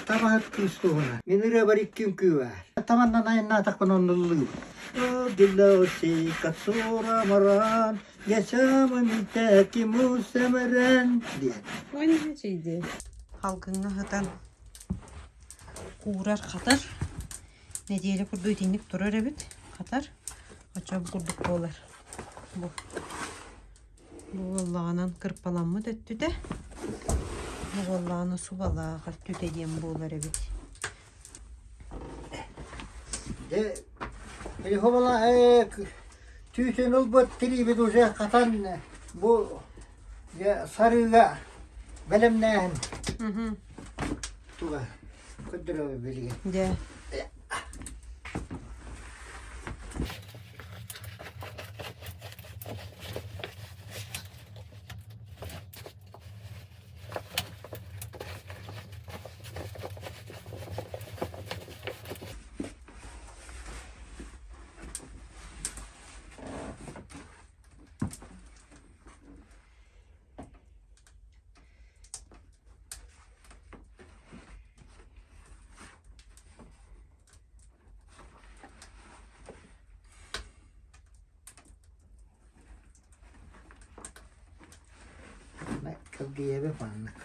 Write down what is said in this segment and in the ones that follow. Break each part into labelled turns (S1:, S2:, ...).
S1: Табаһыт кыыс туһунан. Мин ырыабар икки үҥкүү баар. Таманнан айаннаатахпына онно ыллыыбын. диэн.
S2: Халгыҥҥа сытан куурар-хатар. Нэдиэлэ курдук итинник турар эбит. Хатар. Оччо бу курдук буолар. Бу. Бу буоллаҕынан кырпаламмыт өттүтэ. Бу буоллаҕына субалаах өттүтэ диэн буолар эбит.
S1: Дьэ, түүтүн ылбыт тириибит уже хатан бу дьэ сарыыга бэлэмнээһин туга көрдөрөбүт билигин.
S2: Дьэ.
S1: Кэлгийэбит маннык.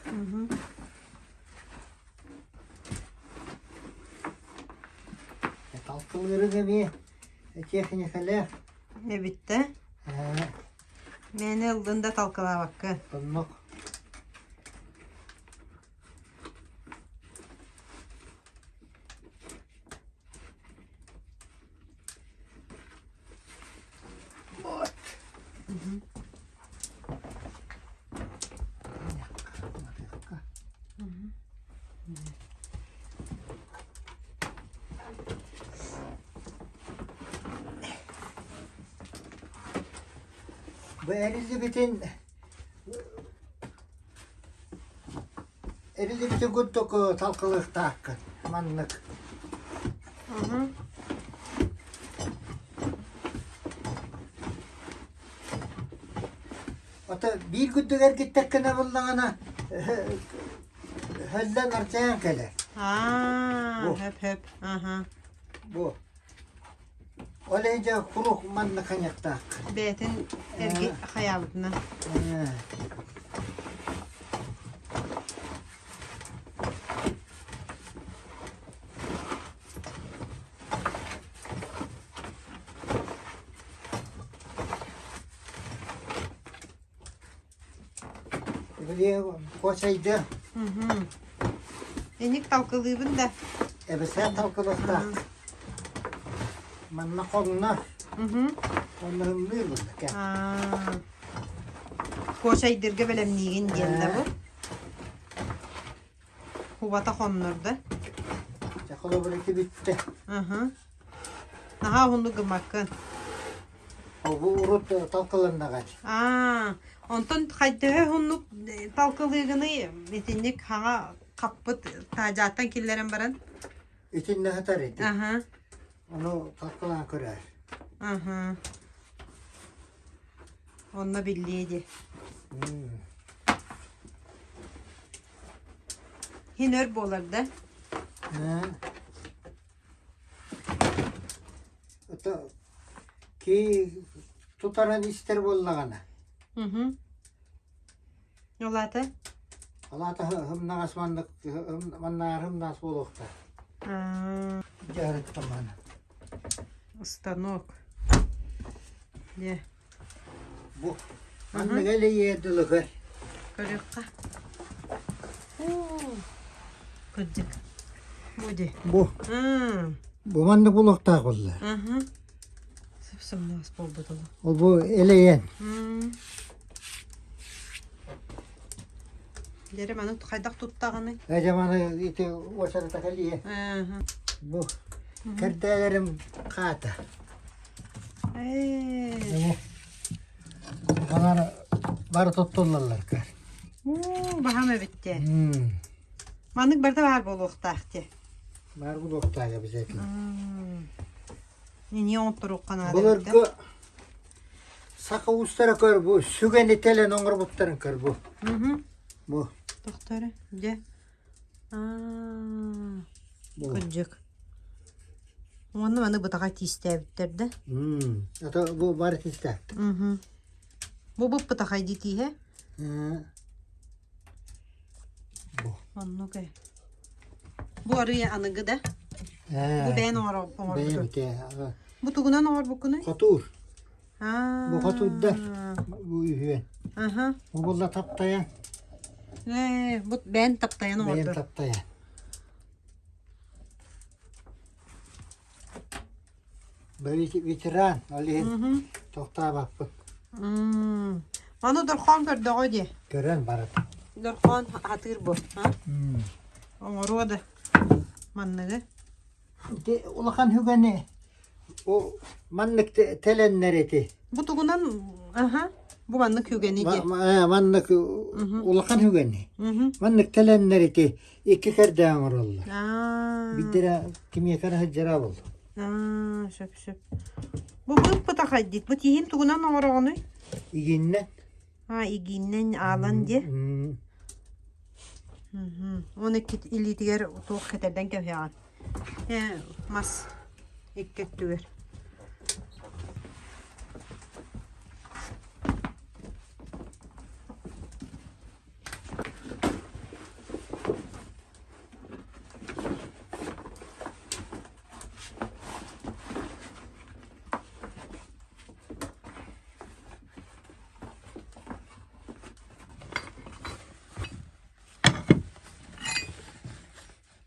S1: Талкылыырыҥ эмиэ техникалээх.
S2: Эбиттэ. Мээнэ ыллын да талкылаабакка.
S1: Оннук. Вот. Бу эриллибитин Эриллибити курдук талкылыахтааххын маннык. Ото биир курдук эргиттэххинэ буллаҕына һөллөн ардьайан кэлэр.
S2: Аа, хөп хөп. Аха.
S1: Бу. Ол иһин дьэ курук манна ханьахтаах.
S2: Бэйэтин эрги хайаабытынан.
S1: Били куочайда.
S2: Эник талкылыыбын да.
S1: Эбэсээ талкылыахтаах. Манна хоҥно. Онно ымныыр буолла.
S2: Куочайдырга бэлэмниигин диэн да бу. Кубата хоннордо.
S1: Дьэ холобур ити бүттэ.
S2: Наһаа уһуннук гыммаккын.
S1: Бу урут талкыланнаҕа.
S2: Аа, онтон хайдыһа уһуннук талкылыыгыный итинник хаҥа хаппыт таадьааттан киллэрэн баран?
S1: Итиннэ сытар ити.
S2: Аха.
S1: Ону талкылаан көрөөр.
S2: Аха. Онно биллиэ дии. Хин өр буолар да?
S1: Это ки тутаран истэр буоллаҕына.
S2: Мгм. Ол аата?
S1: Ол аата һымнаҕас маннык маннаар һымнаас буолуохтаах.
S2: Аа.
S1: Дьарыктан маны.
S2: Станок. Дьэ.
S1: Бу маннык элэйиэ дылыгар.
S2: Көрүөххэ. Кырдьык. Бу дии.
S1: Бу. Бу маннык буолуохтаах буолла.
S2: Сып-сымнаҕас буолбут ол.
S1: Ол бу элэйэн.
S2: Дьэрэ маны хайдах туттаҕыный?
S1: Эдьэ маны ити уочарата кэлиэ. Бу кэрдээлэрим хаата.
S2: Ээ.
S1: Балар бары туттуллаллар көр.
S2: Уу, баһаам эбит дии. Маннык барыта баар буолуохтаах дии.
S1: Баар булуохтаах обязательно.
S2: Нини оҥотторуохха наада эбит
S1: Былыргы саха уустара көр бу сүгэни тэлэн оҥорбуттарын көр бу. Бу.
S2: Тохтор дьэ. Аа. Кырдьык. Уонна маны бытаҕа тиистээбиттэр да.
S1: Это бу бары тиистээбит.
S2: Бу быппытахай дии тииһэ.
S1: Бу.
S2: Оннук ээ. Бу арыйа аныгы да? Бу бэйэн оҥорбутун. Бу тугунан оҥорбуккунуй?
S1: Хотуур. Бу хотуурдар. Бу үһүөн. Бу булла таптайан.
S2: Ээ, бу бэйэн таптайан оҥордо.
S1: Бэйэн таптайан. Ветеран, ол иһин тохтообоппут.
S2: Аны Дорхоон көрдөҕө дии.
S1: Көрөн барат.
S2: Дорхоон атыыр бу. Оҥоруо да манныгы.
S1: Ити улахан үгэни о маннык тэлэннэр ити.
S2: Бу тугунан аха бу маннык үгэни дии.
S1: Маннык улахан үгэни. Маннык тэлэннэр ити икки кэрдээн оҥороллор. Биирдэрэ кимиэхэ эрэ сылдьара буолла.
S2: Сөп сөп. Бу быыппытахайдит. Бу тииһин тугунан оҥороҕунуй?
S1: Игиннэн.
S2: А, игиннэн аалан диэ. Уон икки илиитигэр туох кэтэрдэн кэбиһэҕин. Э, мас икки өттүгэр.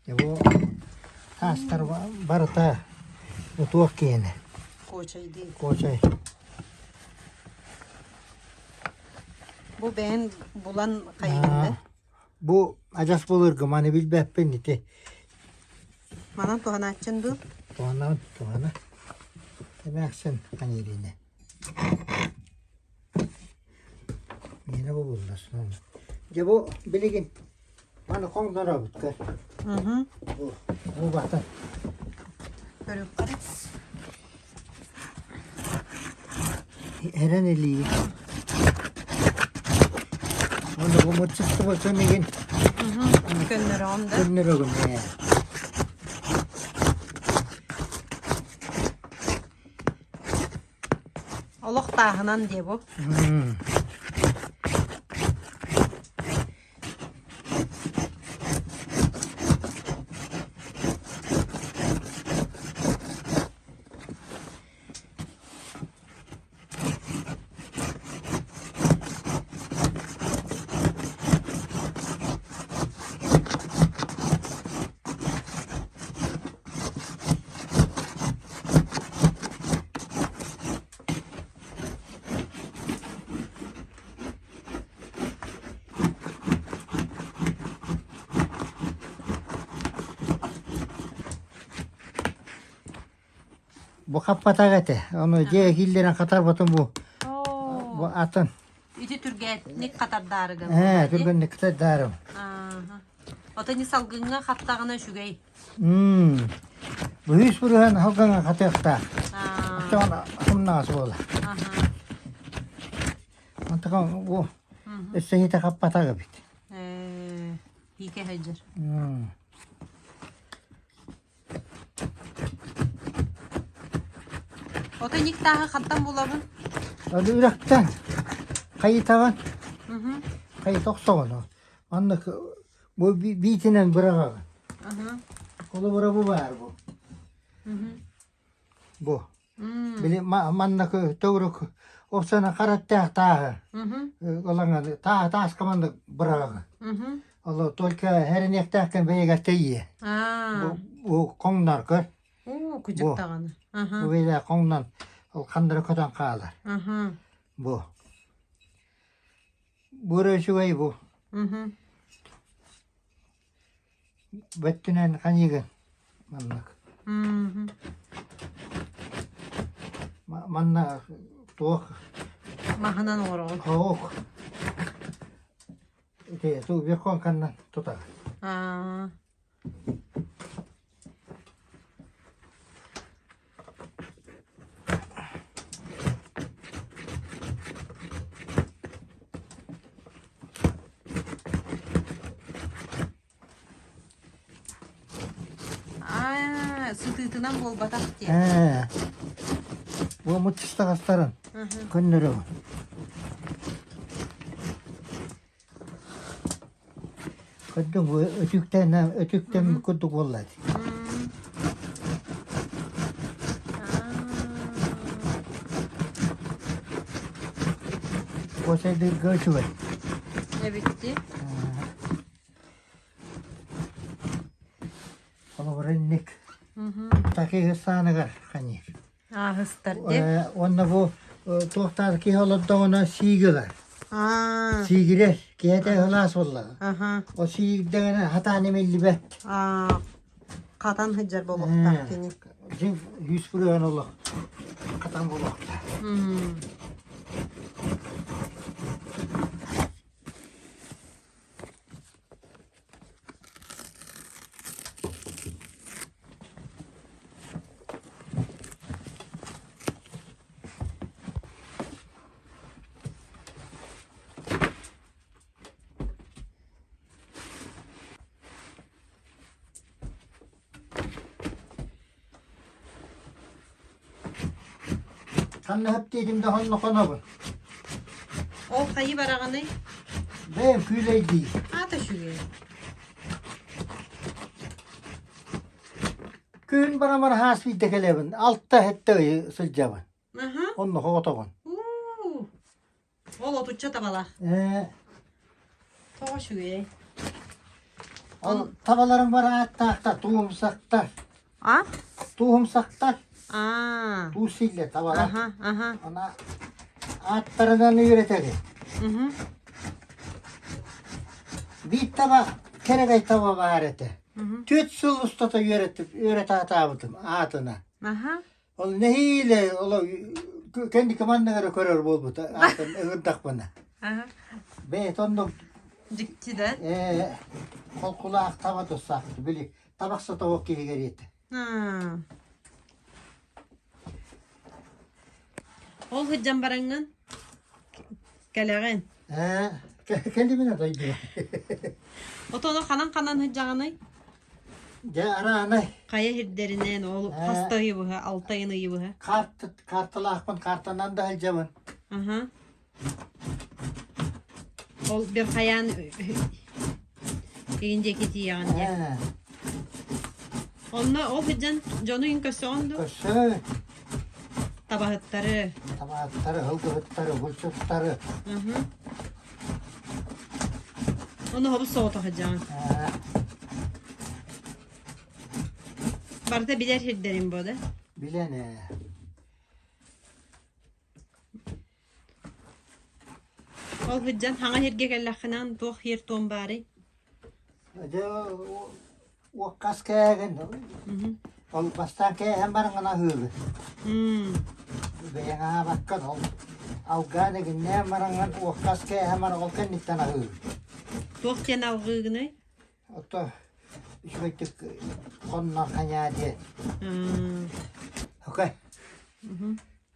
S1: Дьэ бу таастар барыта утуох киэнэ.
S2: Куочайдыы.
S1: Куочай.
S2: Бу бэйэн булан хайыгын да?
S1: Бу адьас былыргы маны билбэппин ити.
S2: Манан туһанааччын дуу?
S1: Туһанабын, туһана. Эмээхсин ханьыырыына. Миэнэ бу буллас. Дьэ бу билигин маны хоҥноробут көр. Бу, бу батын.
S2: Көрүөххэ.
S1: Эрэн илии. Уонна бу мырчыстыбыт мигин
S2: Көннөрөҕүн да?
S1: Көннөрөгүн ээ.
S2: Олох тааһынан диэ бу.
S1: Бу хаппатах этэ. Ону дьиэ киллэрэн хатарбытым бу. Бу атын.
S2: Ити түргэтник хатардаарыгын.
S1: Ээ, түргэнник хатардаарым.
S2: Ото не салгыҥҥа хаттаҕына үчүгэй.
S1: Бу үс буруһан халгыҥҥа хатыахтаах. Оччоҕуна сымнаҕас буолар. Онтукам бу өссө иһитэ хаппатах эбит.
S2: Ээ, иикэ сылдьар. Ото иниктааҕы хантан булабын?
S1: Аны үрэхтэн хайытаҕын, хайыта охсоҕун. Маннык бу биитинэн быраҕаҕын. Холобура бу баар бу. Бу. Били манна төгүрүк охсоно хараттаах тааһы ылаҥан таа тааска маннык быраҕаҕын. Ол только эрэниэхтээххин бэйэгэр тэйиэ. Бу хоҥнор көр.
S2: Оо, кыдьык даҕаны.
S1: Бу бэйэлээх хоҥнон ол ханнары көтөн хаалар. Бу. Бу эрэ үчүгэй бу. Бөттүнэн ханьыгын маннык. Манна туох
S2: Маһынан оҥороҕун.
S1: Хоок. Ити туу верхонканнан тутаҕын.
S2: Аа. Аа, сытыытынан буолбатах диэн.
S1: Ээ. Бу муччустаҕастарын көннөрөбүн. Көрдүҥ бу өтүүктэн өтүүктэн курдук буолла дии. Куосайдыырга үчүгэй.
S2: Эбитти.
S1: Холобура инник. Такие сааныгар ханьыр.
S2: Ааһыстар дии.
S1: Уонна бу туохтаах киһи олордоҕуна сииги ылар. Сиигирэр, киһитэ ыһылаас буоллаҕа. Ол сиигирдэҕинэ хатаан имиллибэт.
S2: Хатан сылдьар буолуохтаах кини.
S1: Дьиҥ лүүс күрүөн олох хатан буолуохтаах. Ханна хөптиэтим да хонно хонобун.
S2: Ол хайы бараҕыный?
S1: Бэйэм күүлэйдии.
S2: Аата үчүгэй.
S1: Күн барамар хаас биирдэ кэлэбин. Алта сэттэ ый сылдьабын.
S2: Аха.
S1: Онно хоҕотобун.
S2: Уу. Ол отучча табалаах.
S1: Ээ.
S2: Тоҕо үчүгэй.
S1: Ол табаларым бар ааттаахтар, туумсахтар.
S2: А?
S1: Туумсахтар.
S2: Аа.
S1: Туус силлэр табалар.
S2: Аха, аха.
S1: Ана ааттарынан үөрэтэбин.
S2: Мгм.
S1: Биир таба кэрэгэй таба баар этэ.
S2: Мгм.
S1: Түөрт сыл устата үөрэтип үөрэтэ сатаабытым аатына.
S2: Аха.
S1: Ол нэһиилэ оло кэнники маннык эрэ көрөр буолбута аатын ыҥырдахпына.
S2: Аха.
S1: Бэйэтэ оннук
S2: Дьикти да?
S1: ээ холкулаах таба туссаахпыт били табахса тобох киһигэр этэ.
S2: Аа. Ол сылдьан бараҥҥын кэлэҕин.
S1: Ээ кэлиминэ дойдуга.
S2: Отону ханан-ханан сылдьаҕыный?
S1: Дьэ араанай.
S2: Хайа сирдэринэн ол хаста ыйы быһа, алтайын ыйы быһа.
S1: Карта, карталаахпын, картанан да сылдьабын.
S2: Аха. Ол bir хайаан игин диэки тиийэҕин диэ.
S1: Ээ,
S2: Онно ол сылдьан дьону иҥ көрсөҕүн дуу?
S1: Көрсө,
S2: Табаһыттары.
S1: табаһыттары, ылгыһыттары, булчуттары.
S2: Аха. Ону хобус соҕотох сылдьаҕын.
S1: Ээ,
S2: Барыта билэр сирдэрин бу да?
S1: билэн ээ.
S2: Ол сылдьан хаҥа сиргэ кэллэххинэ туох сиэр-туом баарый?
S1: Дьэ, уоккас кээгин. Ол бастаан кээһэн бараҥҥын аһыыгын. Бэйэҥ аһаабаккын ол алгаан эгиннээн бараҥҥын уоккас кээһэн баран ол кэнниттэн аһыыгын.
S2: Туох диэн алҕыыгыный?
S1: Ото үчүгэйдик хонно ханьаа диэн. Окей.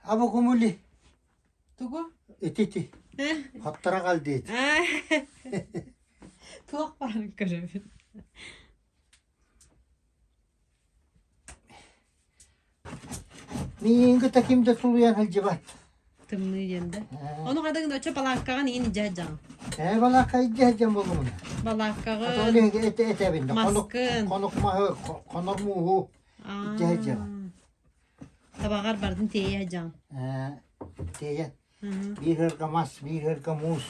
S1: Абы кумули.
S2: Тугу?
S1: Ити-ити. Хоттора кал диэт.
S2: Туох баарын көрөбүн.
S1: Миигин кытта ким да тулуйан сылдьыбат.
S2: Тымныы диэн да. Ону хадыҥ да оччо балааккаҕын иин илдьэ сылдьаҕын.
S1: Ээ балаакка илдьэ сылдьан буоллумуна.
S2: Балааккаҕын.
S1: Этэбин да.
S2: Маскын.
S1: Хонук маһы, хонор мууһу илдьэ сылдьабын.
S2: Табаҕар бардын тиэйэ сылдьаҕын.
S1: Ээ тиэйэн. Биир ыарга мас, биир ыарга муус.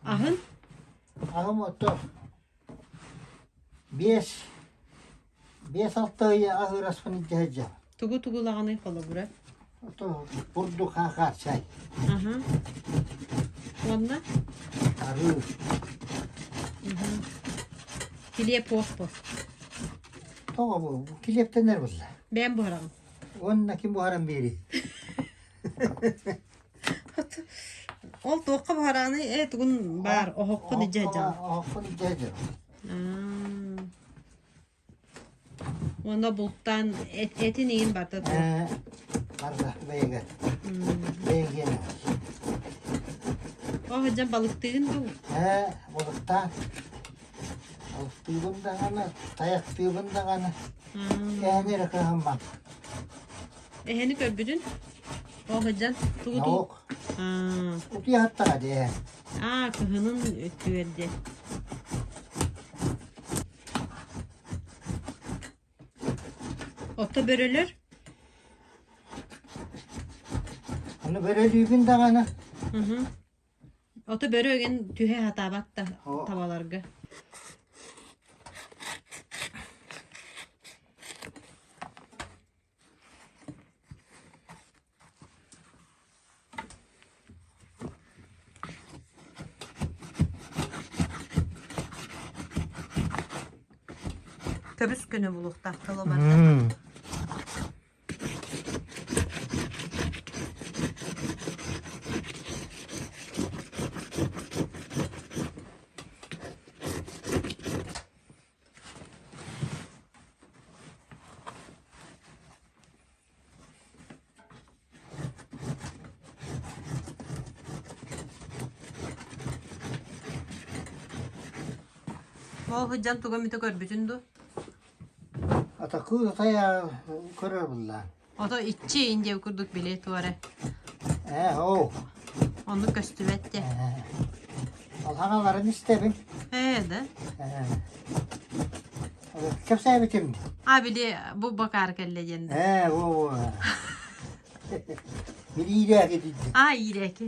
S2: Аһын?
S1: Аһым ото биэс биэс-алта ый аһыыр аспын илдьэ сылдьабын.
S2: Тугу тугулаҕыный холобура?
S1: Ото бурдук хаахаат чай.
S2: Аха. Уонна?
S1: Арыы.
S2: Килиэп уох бу.
S1: Тоҕо бу? Килиэптэнэр буолла.
S2: Бэйэм буһараҕын.
S1: Уонна ким буһаран биэрий?
S2: Ол туохха буһараҕыный? Ээ тугун баар оһоххун илдьэ сылдьаҕын.
S1: Оһоххун илдьэ сылдьабын.
S2: Уонна бултаан этин иин барда дуо?
S1: Ээ, барда бэйэгэ. Бэйэгиэнэ.
S2: Ол сылдьан балыктыыгын дуу?
S1: Ээ, балыктаан. Алтыыбын даҕаны, тайахтыыбын даҕаны, эһэни эрэ кыһаммат.
S2: Эһэни көрбүтүн? Ол сылдьан тугу тугу?
S1: Наук. Утуйа сыттаҕа дии.
S2: Аа, кыһынын өттүгэр дии. Отто бөрөлөр?
S1: Аны бөрөлүүбүн даҕаны.
S2: Ото бөрө өгөн түһэ сатаабат да табаларга. Көбүс көнө булуохтаах тылы барда. Ол сылдьан тугу эмитэ көрбүтүн дуу?
S1: Атакыы тайа көрөр булла.
S2: Ото иччи индия курдук биле туора.
S1: Ээ, оо.
S2: Оннук көстүбэт те.
S1: Алханаларын истэбин.
S2: Ээ да.
S1: Кэпсээбитим.
S2: А били бу бакаар кэллэ диэн.
S1: Ээ, оо. Били иирээки дииллэр.
S2: А иирээки.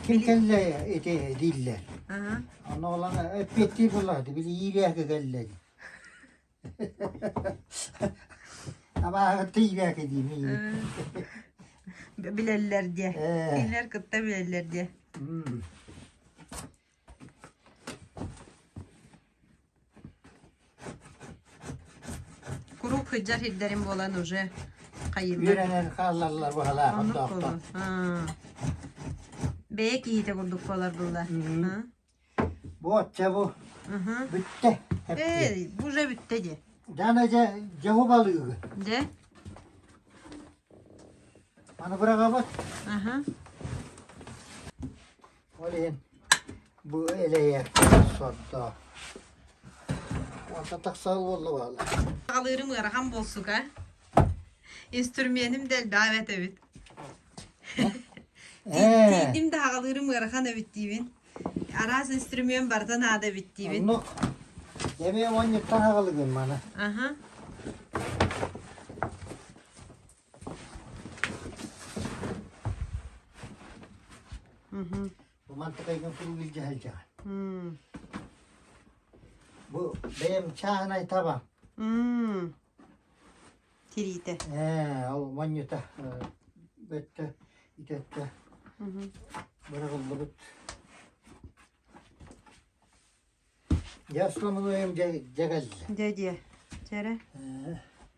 S1: Ким кэллэ ити дииллэр. Ону олан эппиэттиир буоллаҕа били иирээки кэллэ дии. Абааһыттан иирээки диим.
S2: Билэллэр диэ. Кинилэр кытта билэллэр диэ. Куруук сылдьар сирдэрим буолан уже хайыыллар.
S1: Үөрэнэн хааллаллар быһалаах онтоохтон.
S2: Бэйэ киһитэ курдук буолар булла.
S1: Бу отча бу бүттэ.
S2: Ээ, бу уже бүттэ дии.
S1: Дана дьэ дьоһу балыыгы.
S2: Дьэ.
S1: Аны быраҕабыт. Ол иһин бу элэйэр сордоо. Онтон тахсал буолла буолла.
S2: Аҕалыырым ыарахан буолсуга. Инструменим да элбэх эбит эбит. Тиийдим да аҕалыырым ыарахан эбит диибин. Араас инструмент барыта наада эбит диибин.
S1: Оннук. Эмиэ уонньуттан аҕалыгын маны.
S2: Аха.
S1: Бу мантыкайгын куруук илдьэ сылдьаҕын. Бу бэйэм чааһынай табам.
S2: Тириитэ.
S1: Ээ, ол манньыта бөттө, итэтте быраҕыллыбыт. Дьэ, основнойум дьэ дьэ кэллэ.
S2: Дьэ диэ. Чэрэ.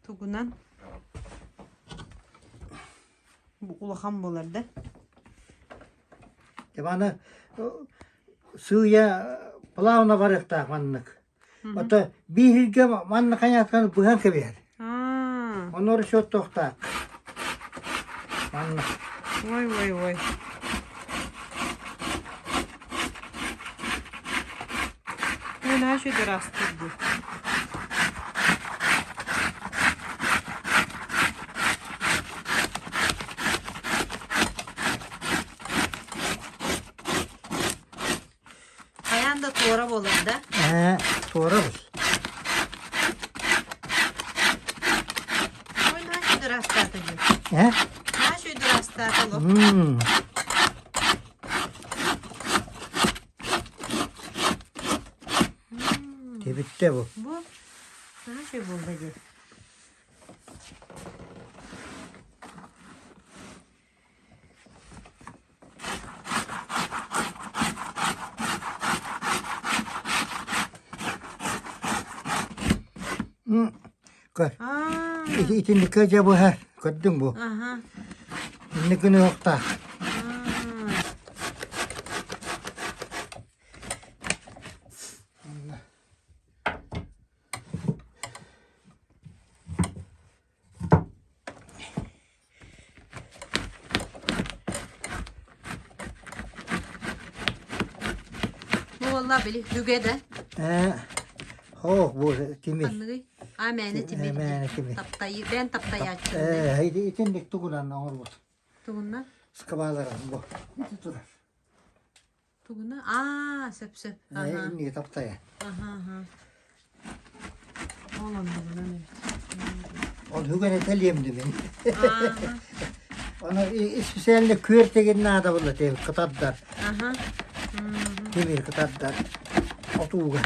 S2: Тугунан? Бу улахан буолар да?
S1: Дьэ маны сыыйа плавно барыахтаах маннык. Ото бииргэ манна хайаатан быһан кэбиһэр. Ону расчет туохтаах. Манна.
S2: Ой, ой, ой. Ой, наша дырастыр дии. Хайаан да туора буолар да?
S1: Ээ, туора бул.
S2: Ой, наша дырастаата дии.
S1: Э?
S2: Наша дырастаата лох.
S1: Тебитте бу.
S2: Бу наша буолла дии.
S1: Көр. Итинникке дьэ быһар. Көрдүҥ бу. Инник гыныахтаах.
S2: Бу буолла. Бу буолла били үгэ да.
S1: Ээ, хоох бу тимир.
S2: Ханныгый? А мээнэ тимир.
S1: Мээнэ тимир.
S2: Таптайы, бэйэн таптайааччы.
S1: Ээ, ити итинник тугунан оҥорбут.
S2: Тугунна?
S1: Скабалара бу. Ити турар.
S2: Тугуна? Аа, сөп сөп.
S1: Ээ, инники таптайа.
S2: Аха, аха. Ол оннугунан эбит.
S1: Ол үгэн этэлиэм дибин.
S2: Ааха.
S1: Оны специально күөртеген наада буолла тиби кытардар.
S2: Аха.
S1: Тимир кытардар. Отууга.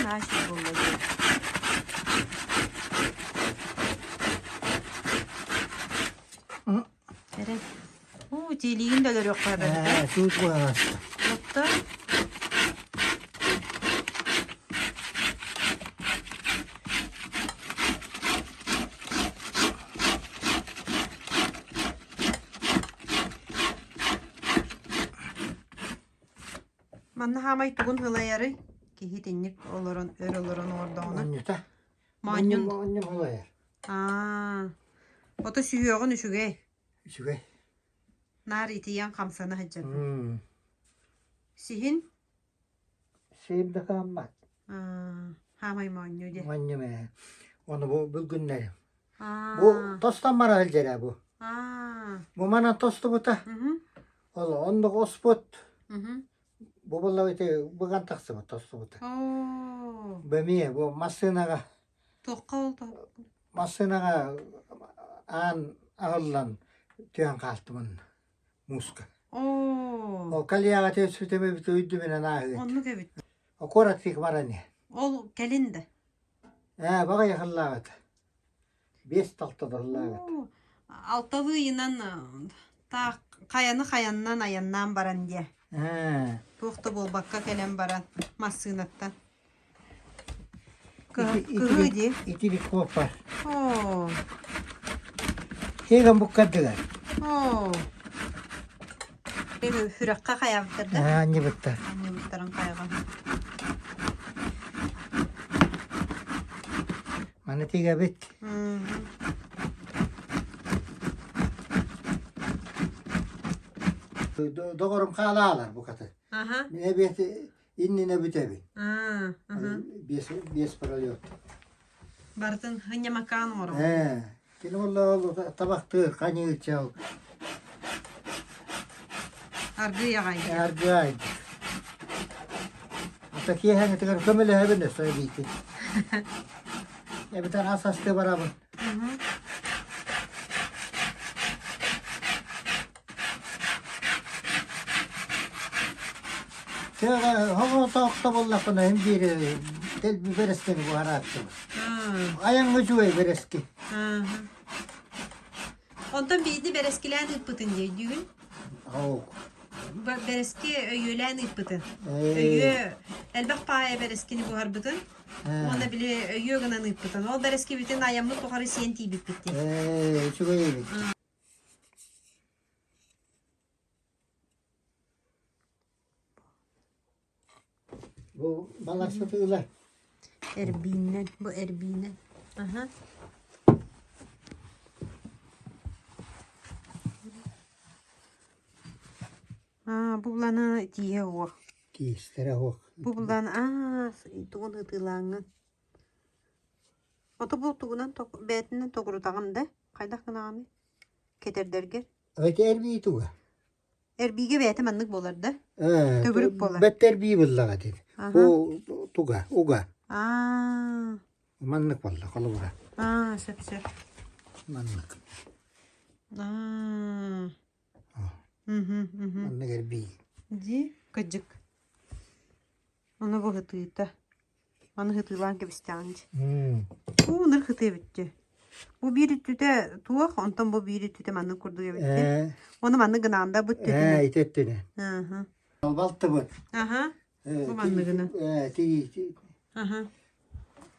S2: Наша буолла дии. Эрэ. Уу, тиэлиигин да өлөрүөххэ эбэбит.
S1: Ээ, суут куһаҕас.
S2: Отто. Манна хаамай тугун ылайарый? Киһи итинник олорон, өр олорон оҥордоҕуна.
S1: Онньута.
S2: Моонньун.
S1: Моонньум ылайар.
S2: Аа. Ото сүһүөҕүн үчүгэй.
S1: Үчүгэй.
S2: Наар итийэн хамсана сылдьар. Сиһин?
S1: Сиһим да хааммат.
S2: Хаамай моонньуу диэ.
S1: Моонньум ээ. Ону бу бүлгүннэрим. Бу тостон бара сылдьар бу. Бу манан тостубута. Ол оннук оспут. Бу буолла ити быган тахсыбыт тостубута. Бэмиэ бу массыынаҕа
S2: Туохха ол
S1: Массыынаҕа аан аһыллан түһэн хаалтыбын мууска.
S2: Оо.
S1: Ол кальяга түспүтүм эбит өйдүмүнэн ааһыыт.
S2: Оннук эбит.
S1: Куораттык баран иһэн.
S2: Ол кэлин да?
S1: Ээ, баҕайы хыллаабыт. Биэс талтада хыллаабыт.
S2: Оо, алталыы ыйынан таах хайаны хайаннан айаннаан баран диэ.
S1: Ээ.
S2: Туох да буолбакка кэлэн баран массыынаттан. Кыһыы дии.
S1: Итирик куоппар.
S2: Оо.
S1: Хеган буккардылар.
S2: Оо. Сүрэххэ хайаабыттар да?
S1: Анньыбыттар.
S2: Анньыбыттарын хайҕан.
S1: Маны тигэбит. Доҕорум хаалаалар букаты.
S2: Аха.
S1: Мин эбиэт иннинэ бүтэбин. Биэс, биэс пролет.
S2: Барытын хынньамакаан оҥороҕун.
S1: Ээ, кини буолла табахтыыр, ханьыыр чал.
S2: Аргыый аҕай.
S1: Аргыай. Ата киэһэҥитигэр көмөлөһөбүн өссө эбиитин. Эбэтэр ас астыы барабын. Хоҕо буоллахпына иһин биир дэлби бэрэскини буһарааччыбын. Айаҥҥа үчүгэй бэрэски.
S2: Онтон биирди бэрэскилээн ыыппытын дии өйдүүгүн?
S1: Оок.
S2: Бэрэски өйүөлээн ыыппытын. Өйүө элбэх паайа бэрэскини буһарбытын. Уонна били өйүө гынан ыыппытын. Ол бэрэскибитин айаммыт тухары сиэн тиийбиппит дии.
S1: Ээ, үчүгэй эбит. Бу балар сытыылар.
S2: Эрбииннэн, бу эрбиинэн. Аха. Аа, бу буланы тииһэ уох.
S1: Тиистэрэ уох.
S2: Бу булан аа, тугун ытыылааҥҥын. Ото бу тугунан бээтинэн тоҕурутаҕын да? Хайдах гынаҕыный? Кэтэрдэргэр.
S1: Эти эрбии туга?
S2: Эрбиигэ бэйэтэ маннык буолар да?
S1: Ээ,
S2: Төгүрүк буолар.
S1: бэт эрбии буллаҕа дии. Бу туга, уга.
S2: Аа.
S1: Маннык буолла, холобура.
S2: Аа, сөп сөп.
S1: Маннык.
S2: Аа.
S1: Маннык эрбии.
S2: Дии, кыдьык. Ону бу ытыыта. Маны ытыылаан кэбистэҕин дии. Уу, ынырык ытыы эбит дии. Бу биир өттүтэ туох, онтон бу биир өттүтэ маннык курдук эбит дии. Ону маннык гынаҕын да бу өттүтүнэн.
S1: Ээ, ити өттүнэн. Балтыбыт.
S2: Аха. Бу манныгынан.
S1: Ээ, тиий.
S2: Аха.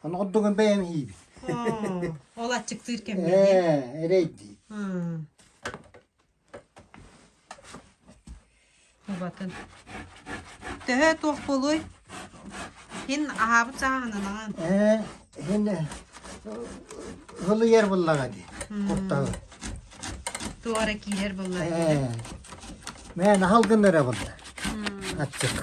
S1: Ону ордугун бэйэм иибит.
S2: Оо, ол аччыктыыр кэмҥэ
S1: Ээ, эрэйдии.
S2: Убатын. Төһө туох буолуой? Һин аһаабыт сааһынанаҕын.
S1: Ээ, һин ылыйар буллаҕа дии. Кутталы.
S2: Туох эрэ киирэр буоллаҕа дии.
S1: Ээ, мэн аһал гыннара булла. Аччык.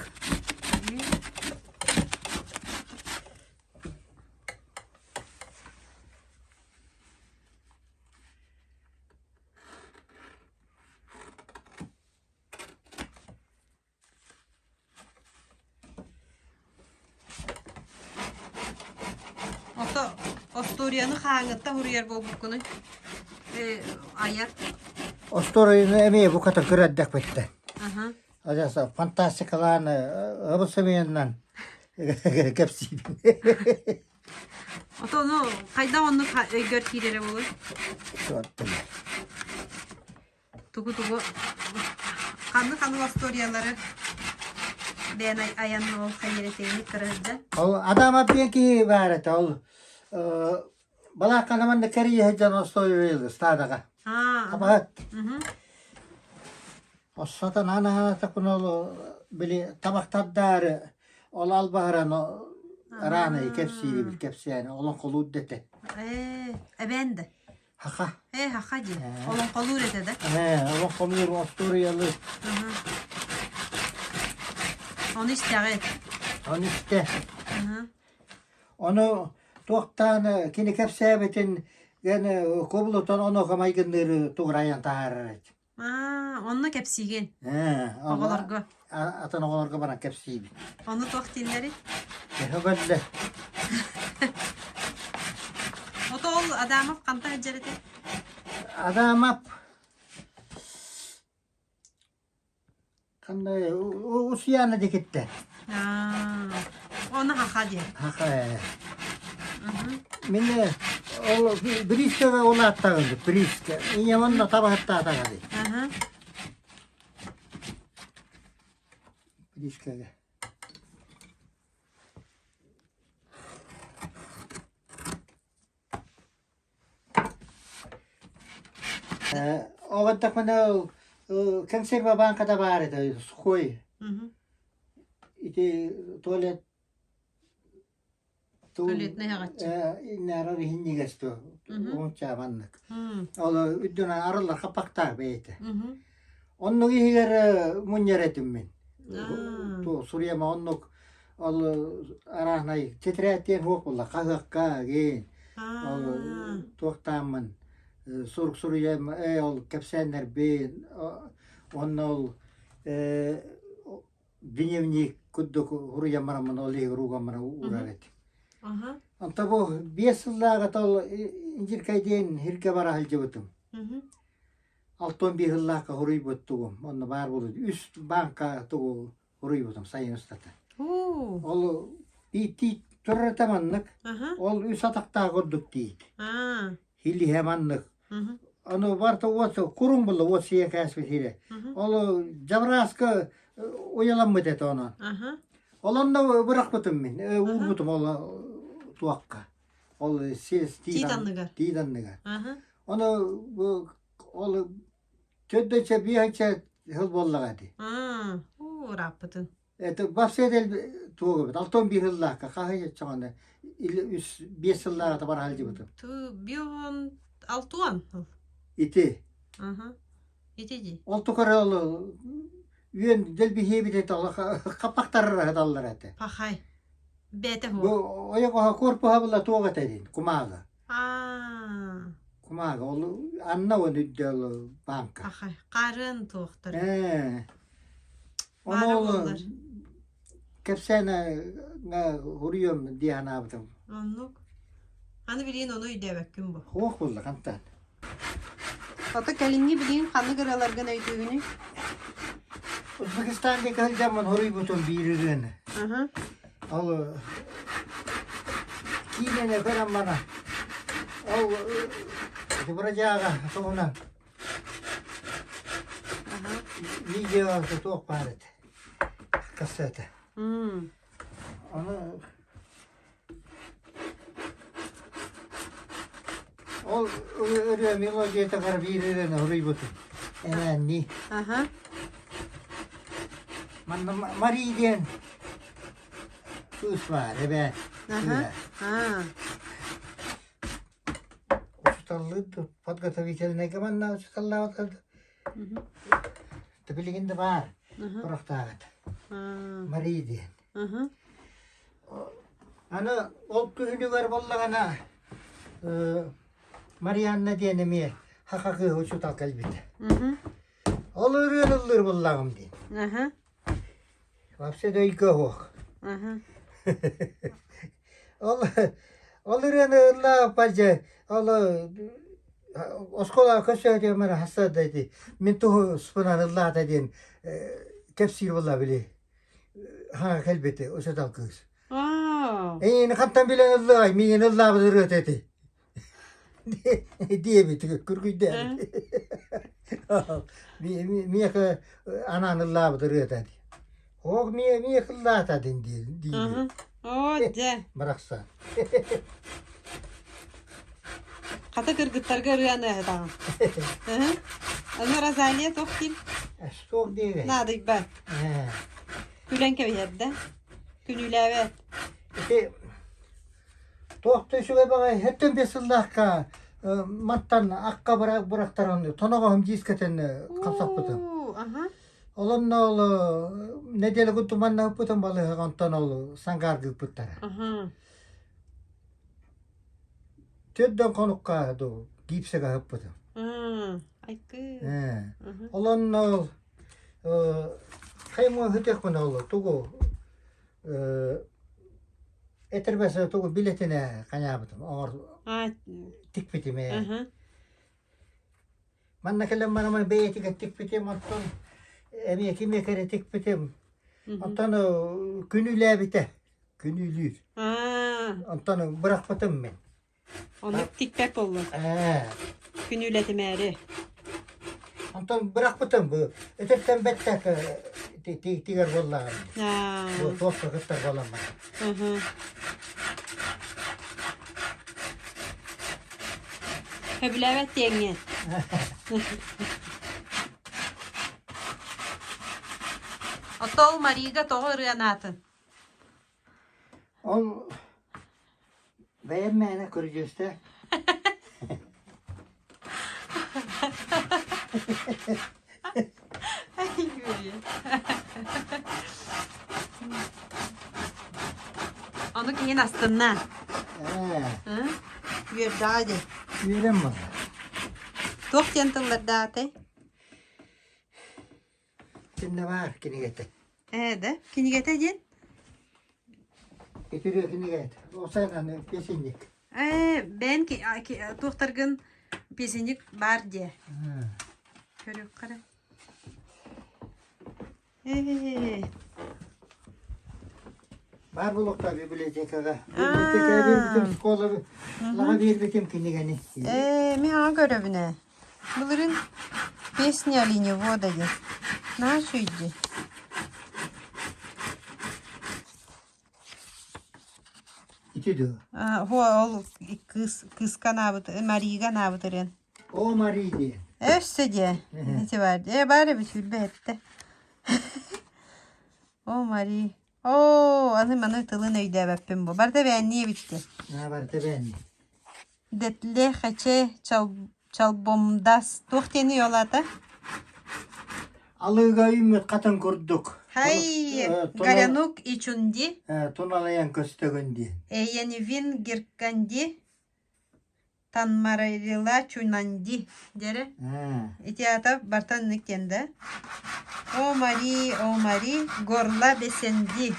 S2: Ото остуоруйаны хааҥҥыттан суруйар буолбуккунуй? Э, айар.
S1: Остуоруйаны эмиэ букатын кыра эрдэхпиттэн.
S2: Аха.
S1: Адьас фантастикалаан ыбыс-ымыйаннан кэпсиибин.
S2: Ото ону хайдах оннук өйгөр киирэрэ буолуой? Тугу-тугу ханнык-ханнык остуоруйалары бэйэн айан ол хайыратэйник кыра сылдьан?
S1: Ол Адам диэн киһи баар этэ ол балаакканы манна кэрийэ сылдьан остуоруйалыыр стадаҕа. Табаһыт. Оссотон анаатакпын ол били табахтардаары ол албаһыран араанайы кэпсиирибит кэпсээни олоҥхолуур да этэ.
S2: Ээ, эбээн да?
S1: Хаха.
S2: Ээ, хаха диэн. Олоҥхолуур этэ да?
S1: Ээ, олоҥхолуур, остуоруйалыыр.
S2: Ону истэҕит?
S1: Ону истэ. Ону туохтаан кини кэпсээбитин кубулутан онуоха майгынныыры тугурайан таһаарар этэ.
S2: Аа, онно кэпсиигин?
S1: Ээ,
S2: Оҕолорго?
S1: Атын оҕолорго баран кэпсиибин.
S2: Ону туох дииллэрий?
S1: Төһө бэллэ.
S2: Ото ол Адамов ханта сылдьар этэ?
S1: Адамов ханна Усуйаана дикиттэ.
S2: Аа, ону хаха диэн.
S1: Хаха ээ. Мин ол Брискеҕэ улааттаҕым Бриске. Ийэм онно табаһыттаатаҕа дии. Брискеҕэ. Оҕонтохпуна консерва бааҥката баар этэ сухой. Ити туалет
S2: Туалетнай аҕаччы.
S1: Иннээрэр иһинньигэс дуо, уонча маннык. Ол үрдүнэн арыллар хаппахтаах бэйэтэ. Оннук иһигэр мунньар этим мин. Суруйама оннук ол арааһынай тетрадь диэн суох буолла хаһыакка гин ол туохтааммын сурук суруйам ээ ол кэпсээннэрбин уонна ол дневник курдук уруйан бараммын ол иһигэр уган баран уурар этим. Онто бу 5 сыллааҕыта ол Индиркай диэн сиргэ бара сылдьыбытым. 61 сыллаахха уруйбут тугум. Онно баар буолбут. Үс бааҥка тугу уруйбутум сайын устата. Ол тиит турар этэ маннык. Ол үс атахтаах курдук тиит. Хилиһэ маннык. Ону барыта уот куруҥ булла уот сиэ кээспит сирэ. Ол дьабырааска уйаламмыт этэ онон. Ол онно бырахпытым мин, уурбутум ол туохха. Ол
S2: Тиит анныгар.
S1: Тиит анныгар. Ону ол төрдөчө биэһинчэ сыл буоллаҕа ити.
S2: Ырааппытын.
S1: Это вообще туох эбит алтан биир сыллаахха хаһый чаҕаны үс биэс сыллааҕыта бара сылдьыбытым.
S2: Бион алтуан.
S1: Ити.
S2: Ити дии.
S1: Ол тухары ол үөн дэлбиһиэбит этэ ол хаппахтарар даллар этэ.
S2: Пахай. Бэйэтэ
S1: Бу ойоҕоһо корпуһа була туох этэ дин кумааҕы.
S2: Аа.
S1: Кумааҕы ол анна он үрдэ ол банка.
S2: Пахай. Харын туохтар.
S1: Ээ. Ону
S2: Баара
S1: ол
S2: буоллар.
S1: кэпсээн уруйуом дии санаабытым.
S2: Оннук. Аны билигин ону өйдөөбөккүн бу.
S1: Суох буолла хантан.
S2: Ото кэлиҥҥи билигин ханнык ырыаларгын өйдүүгүнүй?
S1: Узбекистан диэки сылдьаммын хоруйбутум биир ырыаны. Ол киинэни көрөн баран ол бродяга туһунан Видео туох баар этэ, кассета. Ону Ол ырыа мелодиятыгар биир ырыаны суруйбутум. Эбээннии.
S2: Аха.
S1: Манна Мария диэн кыыс баар, эбээн.
S2: Аха. Аа.
S1: Учуталлыыр подготовительнайга манна учуталлаабыт. Билигин да баар. Сурахтааҕыт. Мария диэн. Аны ол күһүнүгэр буоллаҕына Марианна диэн эмиэ саха кыыһа учуутал кэлбитэ. Ол ырыаны ыллыыр буоллаҕым диэн. Вообще да өйгө суох. Ол ол ырыаны ыллаабыппар дьэ ол оскуолаҕа көрсөөтүм эрэ хаста ити мин туһуспунан ыллаата диэн кэпсиир буолла били хаҥа кэлбити учуутал кыыс. Эйиини хантан билэн ыллыай миигин ыллаабыт ырыата ити диэбит күргүйдээбит миэхэ анаан ыллаабыт ырыата дии Ох миэхэ ыллаата дин диир
S2: Оо дьэ
S1: барахсан
S2: Хата кыргыттарга ырыаны ыһытаҕын. Аны Розалия туох диир?
S1: Суох диэбэт.
S2: Наадыйбат. Күлэн кэбиһэр да? Күнүүлээбэт.
S1: Ити туох да үчүгэй баҕайы хэттэн биэс сыллаахха мантан акка бырахтаран тоноҕоһум дискэтин хапсаппытым. Ол онно ол нэдиэлэ курдук манна ыппытым балыыһаҕа онтон ол сангаарга ыыппыттара. Төрдөн хонукка дуу гипсэгэ аһыппытым.
S2: Айкы.
S1: Ол онно ол хаймуа хытыахпын ол тугу этэрбэс тугу билэтинэ ханаабытым оҥор тикпитим ээ. Манна кэлэн бараман бэйэтигэр тикпитим, оттон эмиэ кимиэхэ эрэ тикпитим. Оттон күнүүлээбитэ, күнүүлүүр. Онтон бырахпытым мин.
S2: Оннук тикпэт буоллун. Күнүүлэтимээри.
S1: Онтон бырахпытым бу. Өтөртөн бэттэх тигэр буоллаҕым. Бу туохха кыттар буоламмын.
S2: Сөбүлээбэт диэҥҥин. Отол Марига тоҕо ырыанаатын?
S1: Ол бэйэм мээнэ көрүдьүөстээх.
S2: Ону киһин астынна.
S1: Ээ.
S2: Үөрдэҕэ дии.
S1: Үөрэн буолла.
S2: Туох диэн тыллардаатый?
S1: Кинне баар кинигэтэ.
S2: Ээ да? Кинигэтэ диэн?
S1: Итирие кинигэтэ. Осайнаны песенник.
S2: Ээ, бэйэн туохтаргын песенник баар диэ. Көрүөххэ эрэ. Ээ.
S1: Баар булуохтаах библиотекаҕа. Библиотекаҕа биэрбитим школа лаҕа биэрбитим кинигэни.
S2: Ээ, мин аҕа көрөбүн ээ. Былырыын «Песня оленевода» диэн. Наһаа үчүгэй дии.
S1: Ити дуо?
S2: Һуо ол кыыс кыыска анаабыт Марияга анаабыт ырыан.
S1: О Мария диэн.
S2: Өссө диэ. Ити баар. Ээ баар эбит сүүрбэ эттэ. О Мари. Оо, аны маны тылын өйдөөбөппүн бу. Барыта бээннии эбит дии.
S1: Аа, барыта бээннии.
S2: Дэтле хэчэ чалбомдас туох диэний ол аата?
S1: Алыыга үүммүт хатын курдук.
S2: Хай Горянук Ичунди.
S1: Туналайан көстөгүн дии.
S2: Эйенивин Гирканди. Танмарила Чунанди диэри. Ити аата бартан ник диэн да. О Мари, о Мари, горла бесенди.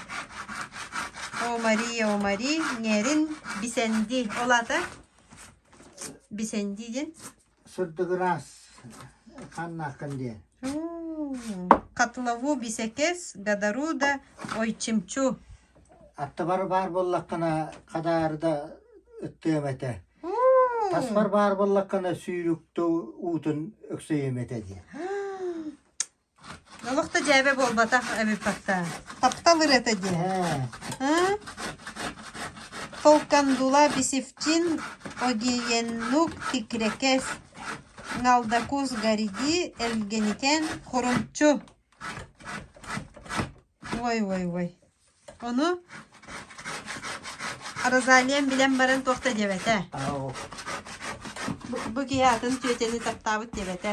S2: О Мари, о Мари, ҥэрин бисенди. Ол аата бисенди диэн.
S1: Сырдыгыраас ханнааххын диэн.
S2: Котлову бисекес, гадаруда, ойчимчу.
S1: Аттыбар баар буоллаххына хадаарда ыттыам этэ. Таспар баар буоллаххына сүүрүктэ уутун өксөйүөм этэ диэн.
S2: Олох да дьээбэ буолбатах эбиппаттаа. Таптал ырыата диэн. Толкандула бисифчин. Одиеннук тикрэкэс, Ҥалдакус Гариди Элгэнитэн Хорумчу Ой, ой, ой. Ону Розалиям билэн баран туох да диэбэтэ. Бу киһи атын түөтэни таптаабыт диэбэтэ.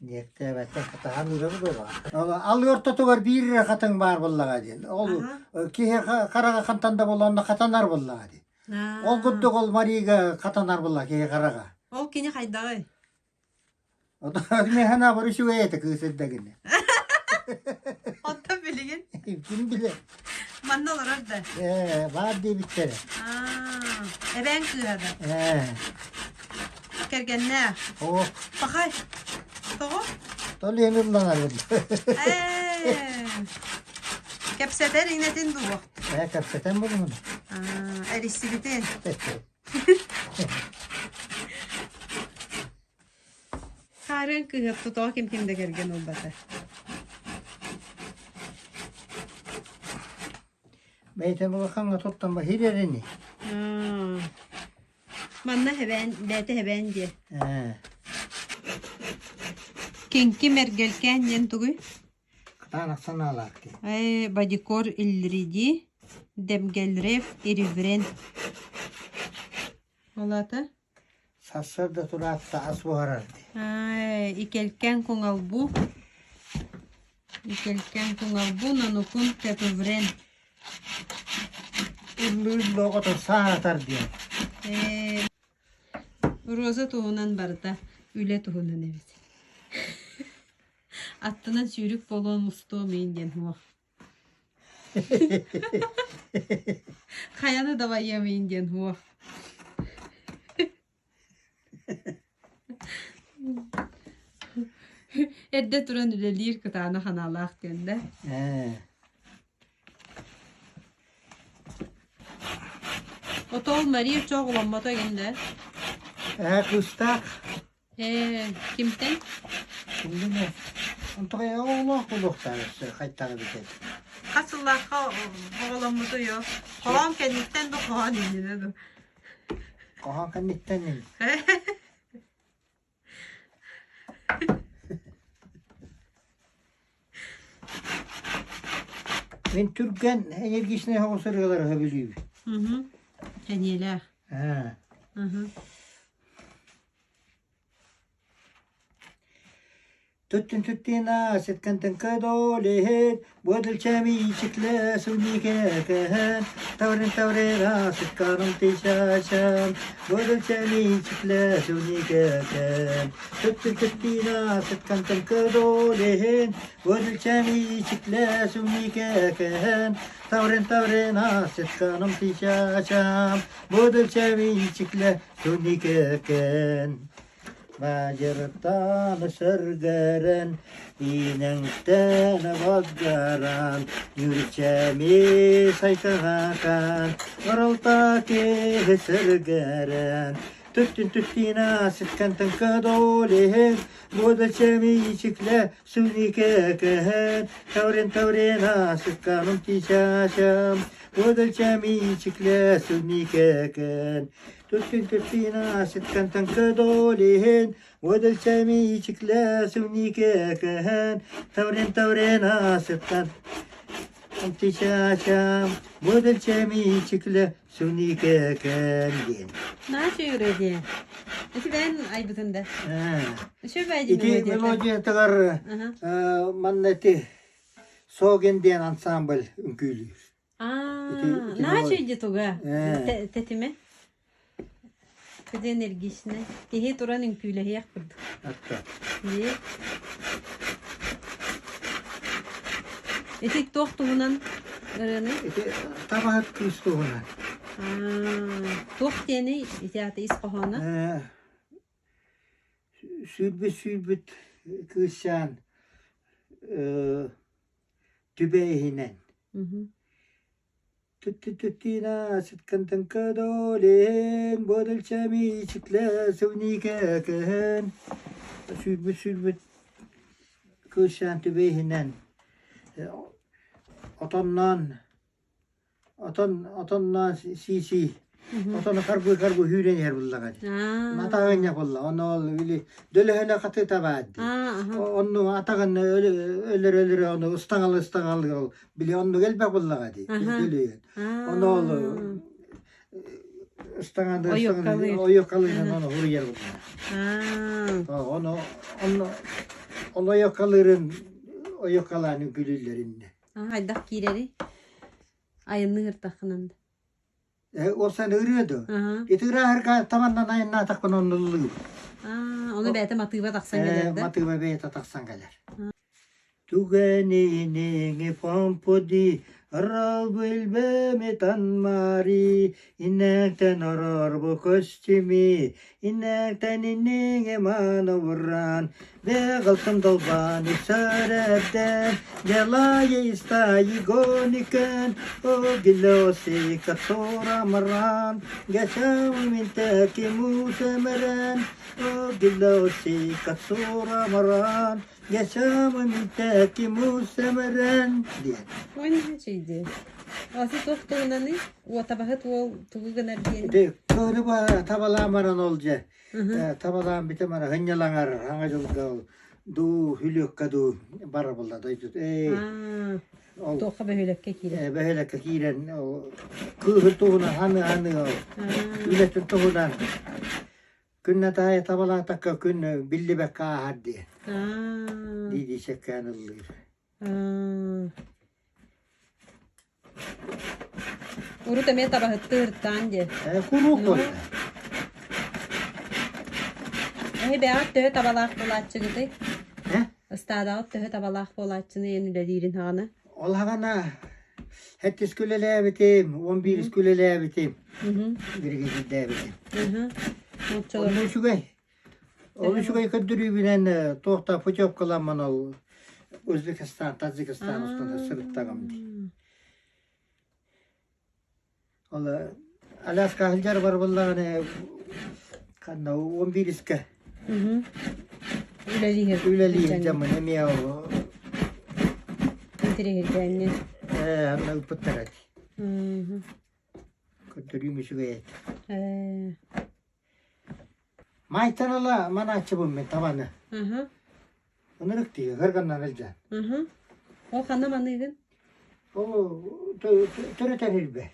S1: Диэктээбэттэр хатаһан ыырабыт буоллаҕа. Ал ортотугар биир эрэ хатыҥ баар буоллаҕа диэн. Ол киһи хараҕа хантан да буолла онно хатанар буоллаҕа дии. Ол курдук ол Марияга хатанар буолла киһи хараҕа.
S2: Ол кини хайдаҕый?
S1: Миэхэ наоборот үчүгэй этэ кыыс эрдэгинэ.
S2: Оттон билигин?
S1: Ким билэр.
S2: Манна олорор да?
S1: Ээ, баар диэбиттэрэ.
S2: Эбээн кыыһа да?
S1: Ээ.
S2: Кэргэннээх?
S1: Оо.
S2: Пахай. Тоҕо?
S1: Толиэн ылланар
S2: Ээ. Кэпсэтэр иҥнэтин дуо?
S1: Ээ, кэпсэтэн булумун.
S2: Эриссибитин. Хаарыан кыыһа тотоҕо ким-ким да кэргэн ылбата.
S1: Бэйэтин улахаҥҥа туттан баһиир эрини.
S2: Манна хэбээн, бэйэтэ хэбээн диэ.
S1: Ээ.
S2: Киҥким эргэлкээн диэн тугуй?
S1: Кытаанах санаалаах дии.
S2: Ээ, Бадикор Иллириди, Демгелрев Ириврен. Ол аата?
S1: Сарсыарда тураат ас буһарар дии.
S2: Ай, икэлкэн куҥалбу, икэлкэн куҥалбу нанукун тэпиврен.
S1: Ыллыыр оҕото саатар диэн.
S2: Ээ, Роза туһунан барыта үлэ туһунан эбит. Аттынан сүүрүк буолуон мустуом иин диэн суох. Хайаны дабайыам иин диэн суох. Эрдэ туран үлэлиир кытаанах аналаах диэн да.
S1: Ээ.
S2: Отол Мария чоҕ оҕоломмото игин да?
S1: Ээ, кыыстаах.
S2: Ээ, кимтэн?
S1: Кимдин Онтукайа оҕолоох буолуохтаах өссө хайтаҕа эбитэ.
S2: Хас сыллаахха оҕоломмутуй о? Хоһоон кэнниттэн ду хоһоон иннинэ ду?
S1: Хоһоон кэнниттэн ин. Мин түргэн энергичнэй соҕус ырыалары сөбүлүүбүн.
S2: Мгм. Сэниэлээх.
S1: Аа.
S2: Мгм.
S1: Түттүн түттина ситкантын кыдолиһит, Бодылчамичикле суникекehen, Таврин таврина ситканым тишачан, Бодылчамичикле суникекehen, Түттүн түттина ситкантын кыдолиһин, Бодылчамичикле суникекehen, Таврин таврина ситканым тишачан, Бодылчамичикле суникекehen. Мадьыртан сөргөрөн, иинэҥтэн боггаран, Нүрчэми сайкаҕатан, оролто киһи сөргөрөн, Түттүн түттина сыткантан кадолиһин, Бодачами чикле суникекehen, Таврен таврена сытканым тичачам, Бодачами чикле суникекен, Түттүн түттина сыткантан кадолиһин, Бодачами чикле суникекehen, Таврен таврена сыткан тичачам, Бодачами чикле суникекен диэн.
S2: Наша юродия. Ити бэйэн айбытын да. Үчүгэй
S1: Ити
S2: мелодията.
S1: мелодиятыгар манна ити Соген диэн ансамбль үҥкүүлүүр. Ити
S2: Аа,
S1: ити
S2: наша
S1: мелодия.
S2: иди туга.
S1: Ээ.
S2: Тэтимэ. Кыды энергичнай. Киһи туран үҥкүүлэһиэх курдук.
S1: Атта.
S2: Дии. Ити туох туһунан ырыаный?
S1: Ити табаһыт кыыс туһунан.
S2: Аа, туох диэний ити аата ис хоһооно?
S1: Ээ, сүүрбүт сүүрбүт кыысчаан э, түбэ иһинэн Түттүттүттина сыткантанкадолен бодолчами чиклэ сывникэкэһэн сүүрбүт сүүрбүт кыысчаан түбэ иһинэн отонноон отон отонноон сии-сии. Отону харбыы-харбыы сүүрэн иһэр буллаҕа дии. Атаҕын булла. Ону ол били дөлөһөнө хатыыта баар дии. Онну атаҕын өлөр-өлөр ону ыстаҥалы-ыстаҥалы ол били оннук элбэх буллаҕа дии. Дөлүйэн. Ону ол ыстаҥаны ойуоккалыынан ону хуруйар буллаҕа. Ону онно ол ойуоккалыырын ойуоккалаан үҥкүүлүүллэр иннэ.
S2: Хайдах киирэрий? Айанныы ыртаххынан да.
S1: Уопсан ырыа дуо? Ити ырааһырга таманнан айаннаатахпына оннуллуу.
S2: Ону бэйэтэ матыыба тахсан кэлэр да?
S1: Матыыба бэйэтэ тахсан кэлэр. Түгэниниҥи помпуди Рал билбэми танмари Иннэктэн орорбу көстүми Иннэктэн инниҥи мановран Бегалсын долбан исәрәдән Делая истайи гоникен Огилоси катурамран Гәсәүминтәки мусемерен Огилоси катурамран Гәсәүминтәки мусемерен диэн.
S2: Ой, ничейди. Асы туох туһунаный? Уотабаһыт уол тугу гынар диэн.
S1: Ити кыһыны табалаан баран ол дьэ табалаан бүтэ мара һынньалаҥар хаҥа дьылга ол дуу хүлүөккэ дуу бара булла дойдут эй ол
S2: Туохха бөһүөлэккэ киирэн
S1: бөһүөлэккэ киирэн ол кыыһын туһунан ханы ханы ол үлэтин туһунан күннэ таайа табалаатакка күн биллибэккэ ааһар диэн дии дии сэккээн ыллыыр.
S2: Урут эмиэ табаһыттыы ыртаан диэ.
S1: Куруук буолла.
S2: Эһи бэйэҕит төһө табалаах буолааччыгытый? Ыстаадаҕыт төһө табалаах буолааччыны эн үлэлиирин хаҕана?
S1: Ол хаҕана сэттис үлэлээбитим, 11 үлэлээбитим, биригэдьиирдээбитим. Онно үчүгэй. Ол үчүгэй көрдөрүүбүнэн туох да путевкаламмын ол Узбекистан, Таджикистан устата сырыттаҕым дии. Ол Аляска сылдьар бар буоллаҕына ханна 11-искэ
S2: Үлэлиир
S1: үлэлиир дьаммын эмиэ ол
S2: интэриэһиргээннин.
S1: Анна ыппыттара дии. Көрдөрүүм үчүгэй этэ. Майтан ыла манааччыбын мин табаны. Ынырык дии, ырганнан илдьэн.
S2: Ол ханна маныыгын?
S1: Ол төрөтөн илбэ.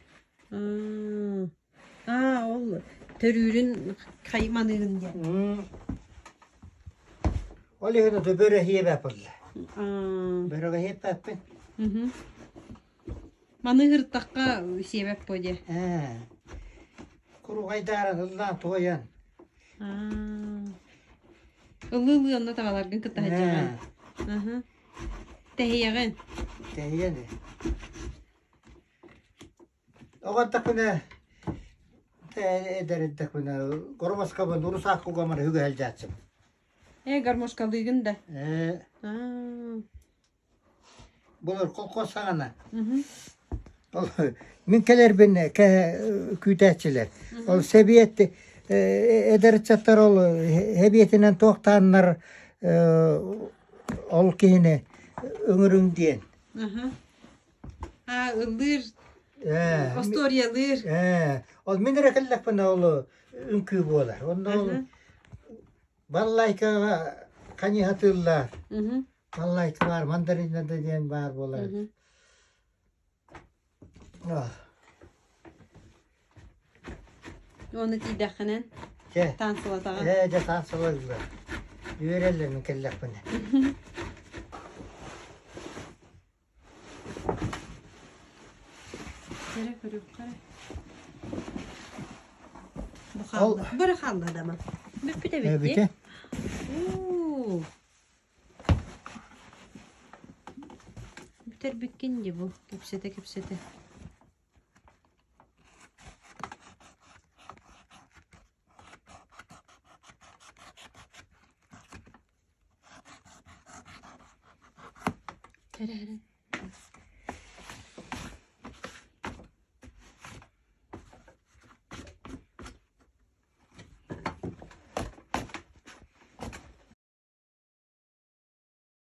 S2: Аа, ол төрүүрүн хай маныыгын диэн.
S1: Ол иһин ото бөрө хиэбэппылла. Бөрөгө хиэппэппин.
S2: Маны ыһыртахха сиэбэт буо диэ.
S1: Ээ. Куругайдаарын ыллаан туойан.
S2: Ылыы-ылыы онно табаларгын кытта сылдьаҕын. Аһа. Тэһийэҕин.
S1: Тэһийэн. Оҕортахпына эдэр эрдэхпинэ горомоскабын урусааккугамар үгэһэлдьааччым.
S2: Ээ гармошкалыыгын да.
S1: Ээ. Былыр колхоз саҕана ол мин кэлэрбин күүтээччилэр. Ол сэбиэт эдэр ыччаттар ол сэбиэтинэн туохтааннар ол киһини ыҥырыҥ диэн.
S2: Аа ыллыыр, остуоруйалыыр.
S1: Ол мин эрэ кэллэхпинэ ол үҥкүү буолар. Онно ол балалайкаҕа ханьыһатыыллар. Балалайка баар, мандарина да диэн баар буолар.
S2: Уонна тиийдэххинэн
S1: Дьэ,
S2: таансылатаҕын.
S1: Ээ, дьэ таансылатылар. Үөрэллэр мин кэллэхпинэ.
S2: Кэрэ көрүөххэ эрэ. Бу хаалла. Бары хаалла дама. Бүппүт эбит дии. Уу. Бүтэрбиккин дии бу кэпсэтэ-кэпсэтэ. Кэрэ эрэ.